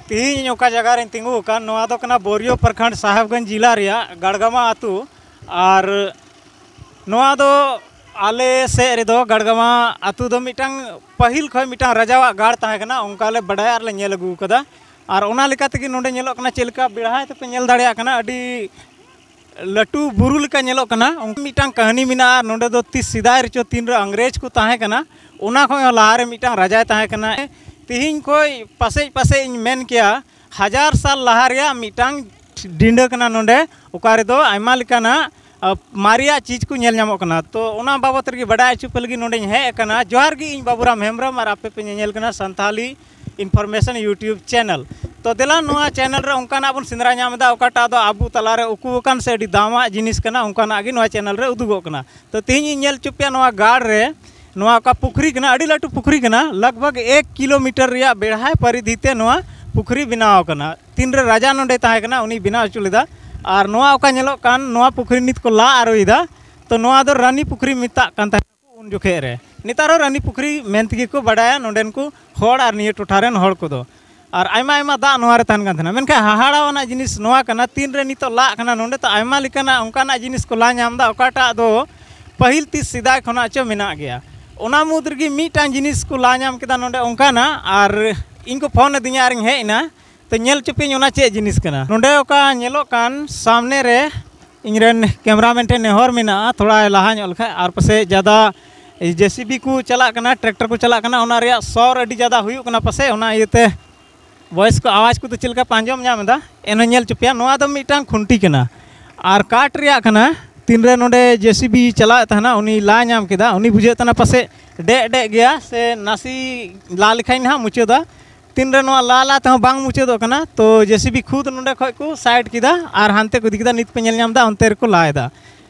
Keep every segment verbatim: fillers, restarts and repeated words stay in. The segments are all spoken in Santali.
ᱛᱮᱦᱮᱧ ᱤᱧ ᱚᱠᱟ ᱡᱟᱭᱜᱟ ᱨᱮᱧ ᱛᱤᱸᱜᱩ ᱟᱠᱟᱱ, ᱱᱚᱣᱟ ᱫᱚ ᱠᱟᱱᱟ ᱵᱳᱨᱤᱭᱳ ᱯᱨᱚᱠᱷᱚᱸᱰ, ᱥᱟᱦᱮᱵᱽᱜᱚᱸᱡᱽ ᱡᱤᱞᱟ ᱨᱮᱭᱟᱜ ᱜᱟᱲᱜᱟᱢᱟ ᱟᱹᱛᱩ᱾ ᱟᱨ ᱱᱚᱣᱟ ᱫᱚ ᱟᱞᱮ ᱥᱮᱫ ᱨᱮᱫᱚ, ᱜᱟᱲᱜᱟᱢᱟ ᱟᱹᱛᱩ ᱫᱚ ᱢᱤᱫᱴᱟᱝ ᱯᱟᱹᱦᱤᱞ ᱠᱷᱚᱱ ᱢᱤᱫᱴᱟᱝ ᱨᱟᱡᱟᱣᱟᱜ ᱜᱟᱲ ᱛᱟᱦᱮᱸ ᱠᱟᱱᱟ, ᱚᱱᱠᱟ ᱞᱮ ᱵᱟᱰᱟᱭᱟ ᱟᱨ ᱞᱮ ᱧᱮᱞ ᱟᱹᱜᱩ ᱟᱠᱟᱫᱟ᱾ ᱟᱨ ᱚᱱᱟ ᱞᱮᱠᱟ ᱛᱮᱜᱮ ᱱᱚᱰᱮ ᱧᱮᱞᱚᱜ ᱠᱟᱱᱟ, ᱪᱮᱫ ᱞᱮᱠᱟ ᱵᱮᱲᱦᱟᱭ ᱛᱮᱯᱮ ᱧᱮᱞ ᱫᱟᱲᱮᱭᱟᱜ ᱠᱟᱱᱟ, ᱟᱹᱰᱤ ᱞᱟᱹᱴᱩ ᱵᱩᱨᱩ ᱞᱮᱠᱟ ᱧᱮᱞᱚᱜ ᱠᱟᱱᱟ᱾ ᱚᱱᱠᱟ ᱢᱤᱫᱴᱟᱝ ᱠᱟᱹᱦᱱᱤ ᱢᱮᱱᱟᱜᱼᱟ, ᱱᱚᱰᱮ ᱫᱚ ᱛᱤᱥ ᱥᱮᱫᱟᱭ ᱨᱮᱪᱚ ᱛᱤᱱ ᱨᱮ ᱤᱝᱨᱮᱡᱽ ᱠᱚ ᱛᱟᱦᱮᱸ ᱠᱟᱱᱟ, ᱚᱱᱟ ᱠᱷᱚᱱ ᱦᱚᱸ ᱞᱟᱦᱟᱨᱮ ᱢᱤᱫᱴᱟᱝ ᱨᱟᱡᱟᱭ ᱛᱟᱦᱮᱸ ᱠᱟᱱᱟ᱾ ᱛᱮᱦᱮᱧ ᱠᱷᱚᱱ ᱯᱟᱥᱮᱡ ᱯᱟᱥᱮᱡ ᱤᱧ ᱢᱮᱱ ᱠᱮᱭᱟ, ᱦᱟᱡᱟᱨ ᱥᱟᱞ ᱞᱟᱦᱟ ᱨᱮᱭᱟᱜ ᱢᱤᱫᱴᱟᱝ ᱰᱤᱸᱰᱟᱹ ᱠᱟᱱᱟ ᱱᱚᱰᱮ, ᱚᱠᱟ ᱨᱮᱫᱚ ᱟᱭᱢᱟ ᱞᱮᱠᱟᱱᱟᱜ ᱟ, ᱢᱟᱨᱮᱭᱟᱜ ᱪᱤᱡᱽ ᱠᱚ ᱧᱮᱞ ᱧᱟᱢᱚᱜ ᱠᱟᱱᱟ᱾ ᱛᱚ ᱚᱱᱟ ᱵᱟᱵᱚᱛ ᱨᱮᱜᱮ ᱵᱟᱰᱟᱭ ᱦᱚᱪᱚ ᱯᱮ ᱞᱟᱹᱜᱤᱫ ᱱᱚᱰᱮᱧ ᱦᱮᱡ ᱟᱠᱟᱱᱟ᱾ ᱡᱚᱦᱟᱨ ᱜᱮ, ᱤᱧ ᱵᱟᱵᱩᱨᱟᱢ ᱦᱮᱢᱵᱨᱚᱢ ᱟᱨ ᱟᱯᱮ ᱯᱮ ᱧᱮᱧᱮᱞ ᱠᱟᱱᱟ ᱥᱟᱱᱛᱷᱟᱞᱤ ᱤᱱᱯᱷᱚᱨᱢᱮᱥᱚᱱ YouTube ᱪᱮᱱᱮᱞ᱾ ᱛᱚ ᱫᱮᱞᱟ, ᱱᱚᱣᱟ ᱪᱮᱱᱮᱞ ᱨᱮ ᱚᱱᱠᱟᱱᱟᱜ ᱵᱚᱱ ᱥᱮᱸᱫᱽᱨᱟ ᱧᱟᱢ ᱮᱫᱟ, ᱚᱠᱟᱴᱟᱜ ᱫᱚ ᱟᱵᱚ ᱛᱟᱞᱟᱨᱮ ᱩᱠᱩ ᱟᱠᱟᱱ ᱥᱮ ᱟᱹᱰᱤ ᱫᱟᱢᱟᱜ ᱡᱤᱱᱤᱥ ᱠᱟᱱᱟ, ᱚᱱᱠᱟᱱᱟᱜ ᱜᱮ ᱱᱚᱣᱟ ᱪᱮᱱᱮᱞ ᱨᱮ ᱩᱫᱩᱜᱚᱜ ᱠᱟᱱᱟ᱾ ᱛᱚ ᱛᱮᱦᱮᱧ ᱤᱧ ᱧᱮᱞ ᱦᱚᱪᱚ ᱯᱮᱭᱟ ᱱᱚᱣᱟ ᱜᱟᱲ ᱨᱮ, ᱱᱚᱣᱟ ᱚᱠᱟ ᱯᱩᱠᱷᱨᱤ ᱠᱟᱱᱟ, ᱟᱹᱰᱤ ᱞᱟᱹᱴᱩ ᱯᱩᱠᱷᱨᱤ ᱠᱟᱱᱟ, ᱞᱟᱜᱽ ᱵᱷᱟᱜᱽ ᱮᱠ ᱠᱤᱞᱳᱢᱤᱴᱟᱨ ᱨᱮᱭᱟᱜ ᱵᱮᱲᱦᱟᱭ ᱯᱚᱨᱤᱫᱷᱤ ᱛᱮ ᱱᱚᱣᱟ ᱯᱩᱠᱷᱨᱤ ᱵᱮᱱᱟᱣ ᱟᱠᱟᱱᱟ᱾ ᱛᱤᱱᱨᱮ ᱨᱟᱡᱟ ᱱᱚᱰᱮ ᱛᱟᱦᱮᱸ ᱠᱟᱱᱟ, ᱩᱱᱤ ᱵᱮᱱᱟᱣ ᱦᱚᱪᱚ ᱞᱮᱫᱟ᱾ ᱟᱨ ᱱᱚᱣᱟ ᱚᱠᱟ ᱧᱮᱞᱚᱜ ᱠᱟᱱ, ᱱᱚᱣᱟ ᱯᱩᱠᱷᱨᱤ ᱱᱤᱛ ᱠᱚ ᱞᱟ ᱟᱹᱨᱩᱭᱮᱫᱟ, ᱛᱚ ᱱᱚᱣᱟ ᱫᱚ ᱨᱟᱱᱤ ᱯᱩᱠᱷᱨᱤ ᱢᱮᱛᱟᱜ ᱠᱟᱱ ᱛᱟᱦᱮᱸ ᱩᱱ ᱡᱚᱠᱷᱮᱡ ᱨᱮ᱾ ᱱᱮᱛᱟᱨ ᱦᱚᱸ ᱨᱟᱱᱤ ᱯᱩᱠᱷᱨᱤ ᱢᱮᱱ ᱛᱮᱜᱮ ᱠᱚ ᱵᱟᱰᱟᱭᱟ ᱱᱚᱰᱮᱱ ᱠᱚ ᱦᱚᱲ ᱟᱨ ᱱᱤᱭᱟᱹ ᱴᱚᱴᱷᱟ ᱨᱮᱱ ᱦᱚᱲ ᱠᱚᱫᱚ᱾ ᱟᱨ ᱟᱭᱢᱟ ᱟᱭᱢᱟ ᱫᱟᱜ ᱱᱚᱣᱟ ᱨᱮ ᱛᱟᱦᱮᱱ ᱠᱟᱱ ᱛᱟᱦᱮᱱᱟ, ᱢᱮᱱᱠᱷᱟᱱ ᱦᱟᱦᱟᱲᱟᱣᱟᱱᱟᱜ ᱡᱤᱱᱤᱥ ᱱᱚᱣᱟ ᱠᱟᱱᱟ, ᱛᱤᱱᱨᱮ ᱱᱤᱛᱚᱜ ᱞᱟᱜ ᱠᱟᱱᱟ, ᱱᱚᱰᱮ ᱛᱚ ᱟᱭᱢᱟ ᱞᱮᱠᱟᱱᱟᱜ ᱚᱱᱠᱟᱱᱟᱜ ᱡᱤᱱᱤᱥ ᱠᱚ ᱞᱟ ᱧᱟᱢ ᱮᱫᱟ, ᱚᱠᱟᱴᱟᱜ ᱫᱚ ᱯᱟᱹᱦᱤᱞ ᱛᱤᱥ ᱥᱮᱫᱟᱭ ᱠᱷᱚᱱᱟᱜ ᱪᱚ ᱢᱮᱱᱟᱜ ᱜᱮᱭᱟ᱾ ᱚᱱᱟ ᱢᱩᱫᱽ ᱨᱮᱜᱮ ᱢᱤᱫᱴᱟᱝ ᱡᱤᱱᱤᱥ ᱠᱚ ᱞᱟ ᱧᱟᱢ ᱠᱮᱫᱟ ᱱᱚᱰᱮ ᱚᱱᱠᱟᱱᱟᱜ, ᱟᱨ ᱤᱧ ᱠᱚ ᱯᱷᱳᱱ ᱟᱹᱫᱤᱧᱟ ᱟᱨᱤᱧ ᱦᱮᱡ ᱮᱱᱟ᱾ ᱛᱚ ᱧᱮᱞ ᱦᱚᱪᱚ ᱯᱮᱭᱟᱹᱧ ᱚᱱᱟ ᱪᱮᱫ ᱡᱤᱱᱤᱥ ᱠᱟᱱᱟ᱾ ᱱᱚᱰᱮ ᱚᱠᱟ ᱧᱮᱞᱚᱜ ᱠᱟᱱ ᱥᱟᱢᱱᱮ ᱨᱮ, ᱤᱧ ᱨᱮᱱ ᱠᱮᱢᱨᱟᱢᱮᱱ ᱴᱷᱮᱱ ᱱᱮᱦᱚᱨ ᱢᱮᱱᱟᱜᱼᱟ, ᱛᱷᱚᱲᱟᱭ ᱞᱟᱦᱟ ᱧᱚᱜ ᱞᱮᱠᱷᱟᱡ, ᱟᱨ ᱯᱟᱥᱮᱡ ᱡᱟᱫᱟ JCB ᱠᱚ ᱪᱟᱞᱟᱜ ᱠᱟᱱᱟ, ᱴᱨᱟᱠᱴᱟᱨ ᱠᱚ ᱪᱟᱞᱟᱜ ᱠᱟᱱᱟ, ᱚᱱᱟ ᱨᱮᱭᱟᱜ ᱥᱚᱨ ᱟᱹᱰᱤ ᱡᱟᱫᱟ ᱦᱩᱭᱩᱜ ᱠᱟᱱᱟ ᱯᱟᱥᱮᱡ, ᱚᱱᱟ ᱤᱭᱟᱹᱛᱮ ᱵᱷᱚᱭᱮᱥ ᱠᱚ, ᱟᱣᱟᱡᱽ ᱠᱚᱫᱚ ᱪᱮᱫ ᱞᱮᱠᱟ ᱯᱮ ᱟᱸᱡᱚᱢ ᱧᱟᱢ ᱮᱫᱟ, ᱮᱱᱦᱚᱸ ᱧᱮᱞ ᱦᱚᱪᱚ ᱯᱮᱭᱟ᱾ ᱱᱚᱣᱟ ᱫᱚ ᱢᱤᱫᱴᱟᱝ ᱠᱷᱩᱱᱴᱤ ᱠᱟᱱᱟ ᱟᱨ ᱠᱟᱴ ᱨᱮᱭᱟᱜ ᱠᱟᱱᱟ᱾ ᱛᱤᱱᱨᱮ ᱱᱚᱰᱮ JCB ᱪᱟᱞᱟᱣᱮᱫ ᱛᱟᱦᱮᱱᱟ, ᱩᱱᱤ ᱞᱟ ᱧᱟᱢ ᱠᱮᱫᱟ, ᱩᱱᱤ ᱵᱩᱡᱷᱟᱹᱜ ᱠᱟᱱᱟ ᱯᱟᱥᱮᱡ ᱰᱮᱜ ᱰᱮᱜ ᱜᱮᱭᱟ ᱥᱮ ᱱᱟᱥᱮ ᱞᱟ ᱞᱮᱠᱷᱟᱱ ᱱᱟᱦᱟᱜ ᱢᱩᱪᱟᱹᱫᱟ᱾ ᱛᱤᱱᱨᱮ ᱱᱚᱣᱟ ᱞᱟ ᱞᱟ ᱛᱮᱦᱚᱸ ᱵᱟᱝ ᱢᱩᱪᱟᱹᱫᱚᱜ ᱠᱟᱱᱟ, ᱛᱚ JCB ᱠᱷᱩᱫ ᱱᱚᱰᱮ ᱠᱷᱚᱡ ᱠᱚ ᱥᱟᱭᱤᱰ ᱠᱮᱫᱟ ᱟᱨ ᱦᱟᱱᱛᱮ ᱠᱚ ᱤᱫᱤ ᱠᱮᱫᱟ᱾ ᱱᱤᱛ ᱯᱮ ᱧᱮᱞ ᱧᱟᱢ ᱮᱫᱟ, ᱚᱱᱛᱮ ᱨᱮᱠᱚ ᱞᱟᱭ ᱮᱫᱟ᱾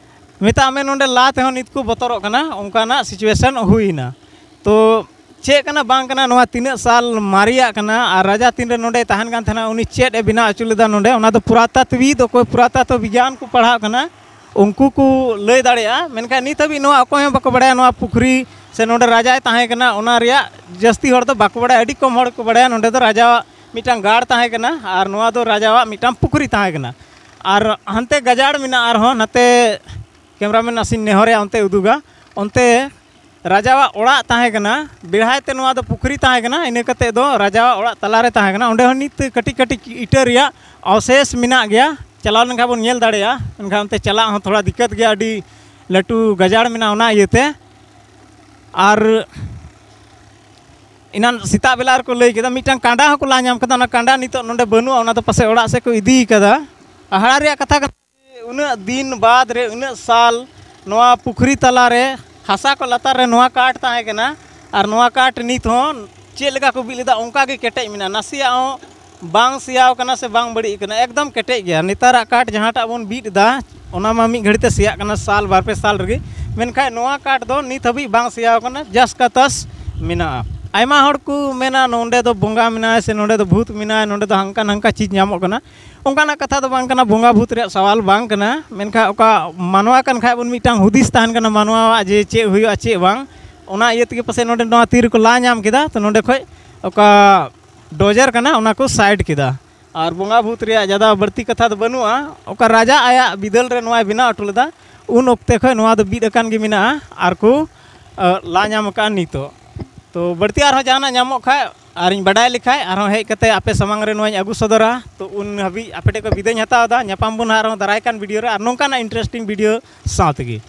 ᱢᱮᱛᱟᱜ ᱢᱮ, ᱱᱚᱰᱮ ᱞᱟ ᱛᱮᱦᱚᱸ ᱱᱤᱛ ᱠᱚ ᱵᱚᱛᱚᱨᱚᱜ ᱠᱟᱱᱟ, ᱚᱱᱠᱟᱱᱟᱜ situation ᱦᱩᱭᱱᱟ᱾ ᱛᱚ ᱪᱮᱫ ᱠᱟᱱᱟ ᱵᱟᱝ ᱠᱟᱱᱟ, ᱱᱚᱣᱟ ᱛᱤᱱᱟᱹᱜ ᱥᱟᱞ ᱢᱟᱨᱮᱭᱟᱜ ᱠᱟᱱᱟ ᱟᱨ ᱨᱟᱡᱟ ᱛᱤᱱᱨᱮ ᱱᱚᱰᱮᱭ ᱛᱟᱦᱮᱱ ᱠᱟᱱ ᱛᱟᱦᱮᱱᱟ, ᱩᱱᱤ ᱪᱮᱫ ᱮ ᱵᱮᱱᱟᱣ ᱦᱚᱪᱚ ᱞᱮᱫᱟ ᱱᱚᱰᱮ, ᱚᱱᱟ ᱫᱚ ᱯᱩᱨᱟᱛᱟᱛᱛᱣᱤᱫ, ᱚᱠᱚᱭ ᱯᱩᱨᱟᱛᱟᱛᱛᱣ ᱵᱤᱜᱽᱜᱟᱱ ᱠᱚ ᱯᱟᱲᱦᱟᱜ ᱠᱟᱱᱟ, ᱩᱱᱠᱩ ᱠᱚ ᱞᱟᱹᱭ ᱫᱟᱲᱮᱭᱟᱜᱼᱟ᱾ ᱢᱮᱱᱠᱷᱟᱱ ᱱᱤᱛ ᱦᱟᱹᱵᱤᱡ ᱱᱚᱣᱟ ᱚᱠᱚᱭ ᱦᱚᱸ ᱵᱟᱠᱚ ᱵᱟᱲᱟᱭᱟ, ᱱᱚᱣᱟ ᱯᱩᱠᱷᱨᱤ ᱥᱮ ᱱᱚᱰᱮ ᱨᱟᱡᱟᱭ ᱛᱟᱦᱮᱸ ᱠᱟᱱᱟ, ᱚᱱᱟ ᱨᱮᱭᱟᱜ ᱡᱟᱹᱥᱛᱤ ᱦᱚᱲ ᱫᱚ ᱵᱟᱠᱚ ᱵᱟᱲᱟᱭᱟ᱾ ᱟᱹᱰᱤ ᱠᱚᱢ ᱦᱚᱲ ᱠᱚ ᱵᱟᱲᱟᱭᱟ ᱱᱚᱰᱮ ᱫᱚ ᱨᱟᱡᱟᱣᱟᱜ ᱢᱤᱫᱴᱟᱝ ᱜᱟᱲ ᱛᱟᱦᱮᱸ ᱠᱟᱱᱟ ᱟᱨ ᱱᱚᱣᱟ ᱫᱚ ᱨᱟᱡᱟᱣᱟᱜ ᱢᱤᱫᱴᱟᱝ ᱯᱩᱠᱷᱨᱤ ᱛᱟᱦᱮᱸ ᱠᱟᱱᱟ᱾ ᱟᱨ ᱦᱟᱱᱛᱮ ᱜᱟᱡᱟᱲ ᱢᱮᱱᱟᱜᱼᱟ ᱟᱨᱦᱚᱸ, ᱱᱟᱛᱮ ᱠᱮᱢᱨᱟᱢᱮᱱ ᱟᱥᱤᱱ ᱱᱮᱦᱚᱨᱮ ᱚᱱᱛᱮ ᱩᱫᱩᱜᱟ, ᱚᱱᱛᱮ ᱨᱟᱡᱟᱣᱟᱜ ᱚᱲᱟᱜ ᱛᱟᱦᱮᱸ ᱠᱟᱱᱟ᱾ ᱵᱮᱲᱦᱟᱭ ᱛᱮ ᱱᱚᱣᱟ ᱫᱚ ᱯᱩᱠᱷᱨᱤ ᱛᱟᱦᱮᱸ ᱠᱟᱱᱟ, ᱤᱱᱟᱹ ᱠᱟᱛᱮᱫ ᱫᱚ ᱨᱟᱡᱟᱣᱟᱜ ᱚᱲᱟᱜ ᱛᱟᱞᱟᱨᱮ ᱛᱟᱦᱮᱸ ᱠᱟᱱᱟ᱾ ᱚᱸᱰᱮ ᱦᱚᱸ ᱱᱤᱛ ᱠᱟᱹᱴᱤᱡ ᱠᱟᱹᱴᱤᱡ ᱤᱴᱟᱹ ᱨᱮᱭᱟᱜ ᱚᱵᱥᱮᱥ ᱢᱮᱱᱟᱜ ᱜᱮᱭᱟ, ᱪᱟᱞᱟᱣ ᱞᱮᱱᱠᱷᱟᱱ ᱵᱚᱱ ᱧᱮᱞ ᱫᱟᱲᱮᱭᱟᱜᱼᱟ᱾ ᱢᱮᱱᱠᱷᱟᱱ ᱚᱱᱛᱮ ᱪᱟᱞᱟᱜ ᱦᱚᱸ ᱛᱷᱚᱲᱟ ᱫᱤᱠᱠᱟᱛ ᱜᱮᱭᱟ, ᱟᱹᱰᱤ ᱞᱟᱹᱴᱩ ᱜᱟᱡᱟᱲ ᱢᱮᱱᱟᱜᱼᱟ ᱚᱱᱟ ᱤᱭᱟᱹᱛᱮ᱾ ᱟᱨ ᱮᱱᱟᱱ ᱥᱮᱛᱟᱜ ᱵᱮᱞᱟ ᱨᱮᱠᱚ ᱞᱟᱹᱭ ᱠᱮᱫᱟ, ᱢᱤᱫᱴᱟᱝ ᱠᱟᱸᱰᱟ ᱦᱚᱸᱠᱚ ᱞᱟ ᱧᱟᱢ ᱠᱟᱫᱟ᱾ ᱚᱱᱟ ᱠᱟᱸᱰᱟ ᱱᱤᱛᱚᱜ ᱱᱚᱰᱮ ᱵᱟᱹᱱᱩᱜᱼᱟ, ᱚᱱᱟ ᱫᱚ ᱯᱟᱥᱮᱡ ᱚᱲᱟᱜ ᱥᱮᱫ ᱠᱚ ᱤᱫᱤ ᱠᱟᱫᱟ᱾ ᱦᱟᱦᱟᱲᱟ ᱨᱮᱭᱟᱜ ᱠᱟᱛᱷᱟ ᱠᱟᱱᱟ ᱡᱮ ᱩᱱᱟᱹᱜ ᱫᱤᱱ ᱵᱟᱫᱽ ᱨᱮ, ᱩᱱᱟᱹᱜ ᱥᱟᱞ ᱱᱚᱣᱟ ᱯᱩᱠᱷᱨᱤ ᱛᱟᱞᱟᱨᱮ, ᱦᱟᱥᱟ ᱠᱚ ᱞᱟᱛᱟᱨ ᱨᱮ ᱱᱚᱣᱟ ᱠᱟᱴ ᱛᱟᱦᱮᱸ ᱠᱟᱱᱟ, ᱟᱨ ᱱᱚᱣᱟ ᱠᱟᱴ ᱱᱤᱛ ᱦᱚᱸ ᱪᱮᱫ ᱞᱮᱠᱟ ᱠᱚ ᱵᱤᱫ ᱞᱮᱫᱟ ᱚᱱᱠᱟ ᱜᱮ ᱠᱮᱴᱮᱡ ᱢᱮᱱᱟᱜᱼᱟ, ᱱᱟᱥᱮᱭᱟᱜ ᱦᱚᱸ ᱵᱟᱝ ᱥᱮᱭᱟᱣ ᱠᱟᱱᱟ ᱥᱮ ᱵᱟᱝ ᱵᱟᱹᱲᱤᱡ ᱠᱟᱱᱟ, ᱮᱠᱫᱚᱢ ᱠᱮᱴᱮᱡ ᱜᱮᱭᱟ᱾ ᱱᱮᱛᱟᱨᱟᱜ ᱠᱟᱴ ᱡᱟᱦᱟᱸᱴᱟᱜ ᱵᱚᱱ ᱵᱤᱫ ᱮᱫᱟ, ᱚᱱᱟ ᱢᱟ ᱢᱤᱫ ᱜᱷᱟᱹᱲᱤ ᱛᱮ ᱥᱮᱭᱟᱜ ᱠᱟᱱᱟ, ᱥᱟᱞ ᱵᱟᱨ ᱯᱮ ᱥᱟᱞ ᱨᱮᱜᱮ, ᱢᱮᱱᱠᱷᱟᱱ ᱱᱚᱣᱟ ᱠᱟᱴ ᱫᱚ ᱱᱤᱛ ᱦᱟᱹᱵᱤᱡ ᱵᱟᱝ ᱥᱮᱭᱟᱣ ᱠᱟᱱᱟ, ᱡᱟᱥ ᱠᱟ ᱛᱟᱥ ᱢᱮᱱᱟᱜᱼᱟ᱾ ᱟᱭᱢᱟ ᱦᱚᱲ ᱠᱚ ᱢᱮᱱᱟ ᱱᱚᱸᱰᱮ ᱫᱚ ᱵᱚᱸᱜᱟ ᱢᱮᱱᱟᱭᱟ ᱥᱮ ᱱᱚᱸᱰᱮ ᱫᱚ ᱵᱷᱩᱛ ᱢᱮᱱᱟᱭᱟ, ᱱᱚᱸᱰᱮ ᱫᱚ ᱦᱟᱱᱠᱟ ᱱᱟᱝᱠᱟ ᱪᱤᱡᱽ ᱧᱟᱢᱚᱜ ᱠᱟᱱᱟ, ᱚᱱᱠᱟᱱᱟᱜ ᱠᱟᱛᱷᱟ ᱫᱚ ᱵᱟᱝ ᱠᱟᱱᱟ, ᱵᱚᱸᱜᱟ ᱵᱷᱩᱛ ᱨᱮᱭᱟᱜ ᱥᱟᱣᱟᱞ ᱵᱟᱝ ᱠᱟᱱᱟ᱾ ᱢᱮᱱᱠᱷᱟᱱ ᱚᱠᱟ ᱢᱟᱱᱣᱟ ᱠᱟᱱ ᱠᱷᱟᱡ ᱵᱚᱱ, ᱢᱤᱫᱴᱟᱝ ᱦᱩᱫᱤᱥ ᱛᱟᱦᱮᱱ ᱠᱟᱱᱟ ᱢᱟᱱᱣᱟᱣᱟᱜ ᱡᱮ ᱪᱮᱫ ᱦᱩᱭᱩᱜᱼᱟ ᱪᱮᱫ ᱵᱟᱝ, ᱚᱱᱟ ᱤᱭᱟᱹ ᱛᱮᱜᱮ ᱯᱟᱥᱮᱡ ᱱᱚᱸᱰᱮ ᱱᱚᱣᱟ ᱛᱤ ᱨᱮᱠᱚ ᱞᱟ ᱧᱟᱢ ᱠᱮᱫᱟ, ᱛᱚ ᱱᱚᱸᱰᱮ ᱠᱷᱚᱡ ᱚᱠᱟ ᱰᱚᱡᱟᱨ ᱠᱟᱱᱟ ᱚᱱᱟ ᱠᱚ ᱥᱟᱭᱤᱰ ᱠᱮᱫᱟ᱾ ᱟᱨ ᱵᱚᱸᱜᱟ ᱵᱷᱩᱛ ᱨᱮᱭᱟᱜ ᱡᱟᱫᱟ ᱵᱟᱹᱲᱛᱤ ᱠᱟᱛᱷᱟ ᱫᱚ ᱵᱟᱹᱱᱩᱜᱼᱟ᱾ ᱚᱠᱟ ᱨᱟᱡᱟ ᱟᱭᱟᱜ ᱵᱤᱫᱟᱹᱞ ᱨᱮ ᱱᱚᱣᱟᱭ ᱵᱮᱱᱟᱣ ᱦᱚᱴᱚ ᱞᱮᱫᱟ, ᱩᱱ ᱚᱠᱛᱮ ᱠᱷᱚᱱ ᱱᱚᱣᱟ ᱫᱚ ᱵᱤᱫ ᱟᱠᱟᱱ ᱜᱮ ᱢᱮᱱᱟᱜᱼᱟ ᱟᱨ ᱠᱚ, ᱟᱹ, ᱞᱟ ᱧᱟᱢ ᱟᱠᱟᱫᱼᱟ ᱱᱤᱛᱚᱜ᱾ ᱛᱚ ᱵᱟᱹᱲᱛᱤ ᱟᱨᱦᱚᱸ ᱡᱟᱦᱟᱱᱟᱜ ᱧᱟᱢᱚᱜ ᱠᱷᱟᱡ ᱟᱨᱤᱧ ᱵᱟᱰᱟᱭ ᱞᱮᱠᱷᱟᱡ ᱟᱨᱦᱚᱸ ᱦᱮᱡ ᱠᱟᱛᱮ ᱟᱯᱮ ᱥᱟᱢᱟᱝ ᱨᱮ ᱱᱚᱣᱟᱧ ᱟᱹᱜᱩ ᱥᱚᱫᱚᱨᱟ᱾ ᱛᱚ ᱩᱱ ᱦᱟᱹᱵᱤᱡ ᱟᱯᱮ ᱴᱷᱮᱱ ᱠᱷᱚᱱ ᱵᱤᱫᱟᱹᱭ ᱦᱟᱛᱟᱣ ᱮᱫᱟ᱾ ᱧᱟᱯᱟᱢ ᱵᱚᱱ ᱦᱟᱸᱜ ᱟᱨᱦᱚᱸ ᱫᱟᱨᱟᱭ ᱠᱟᱱ ᱵᱷᱤᱰᱤᱭᱳ ᱨᱮ ᱟᱨ ᱱᱚᱝᱠᱟᱱᱟᱜ ᱤᱱᱴᱟᱨᱮᱥᱴᱤᱝ ᱵᱷᱤᱰᱤᱭᱳ ᱥᱟᱶ ᱛᱮᱜᱮ᱾